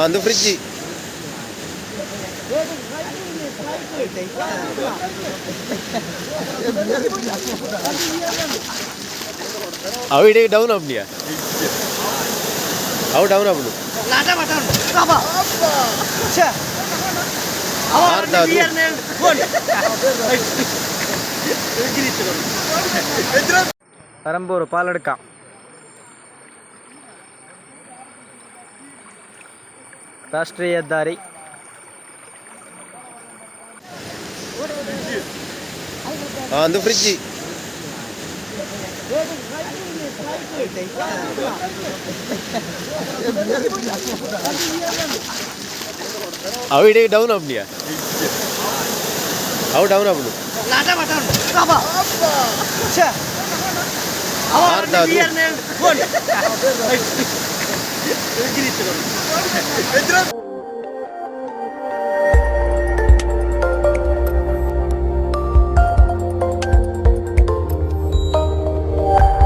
ಅಂದು ಫ್ರಿಜ್ಜಿ. ಅವು ಇಡೀ ಡೌನ್ ಆಪುಂಡಿಯಾ? ಅವು ಡೌನ್ ಆಪುಂಡು. ಪರಂಬೂರು ಪಾಲಡ್ಕ. ರಾಷ್ಟ್ರೀಯ ಹೆದ್ದಾರಿ. ಅಂದು ಫ್ರಿಜ್ಜಿ. ಅವು ಇಡೀ ಡೌನ್ ಆಪುಂಡಿಯಾ? ಅವು ಡೌನ್ ಆಪುಂಡು.